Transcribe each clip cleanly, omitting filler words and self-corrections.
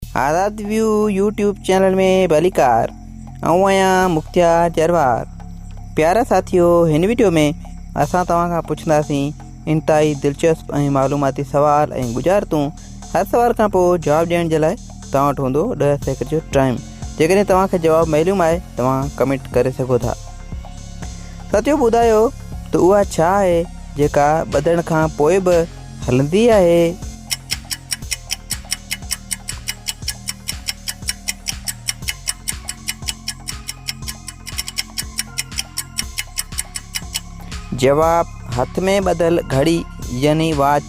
آزاد ويو YouTube channel ۾ ڀليڪار آئون آهيان مختيار جروار پيارا ساٿيو هن وڊيو ۾ اسان توهان کان پڇنداسين انتهائي دلچسپ ۽ معلوماتي سوال ۽ ڳجهارتون هر سوال کان پوء جواب ڏيڻ جي لاء توهان وٽ هوندو 10 سيڪنڊ جو ٽائيم جيڪڏهن توهان کي جواب معلوم آهي توهان ڪمينٽ ڪري سگهو ٿا ساٿيو ٻڌايو ته اها ڇا آهي جيڪا ٻڌڻ کان پوء به هلندي آهي. جواب، هٿ ۾ ٻڌل گهڙي يعني واچ.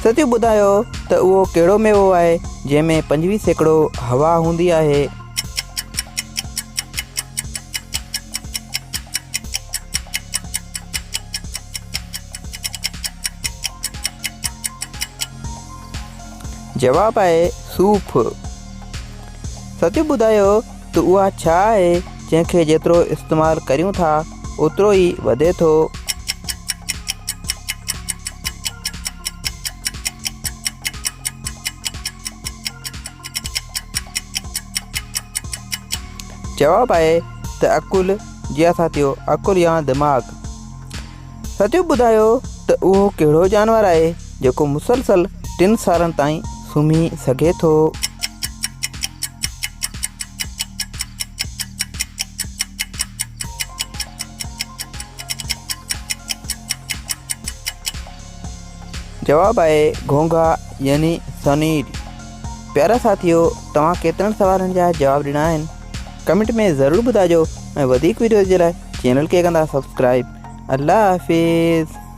ستيو ٻڌايو ته اهو ڪهڙو ميوو آهي جنهن ۾ 25% هوا هوندي آهي؟ جواب آهي صوف. ستيو ٻڌايو ته اها ڇا آهي جنهن کي جيترو استعمال ڪريون ٿا اوترو ئي وڌي ٿو؟ جواب آهي ته عقل جي ها ساٿيو عقل يا دماغ. ساٿيو ٻڌايو ته اهو ڪهڙو جانور آهي جيڪو مسلسل ٽن سالن تائين سمهي سگهي ٿو؟ جواب آهي گهونگها يعني سنيل. پيارا ساٿيو توهان ڪيترن سوالن جا جواب ڏنا آهن ڪمينٽ ۾ ضرور ٻڌائجو ۽ وڌيڪ وڊيوز جي لاء چينل کي ڪندا سبسڪرائب الله حافظ.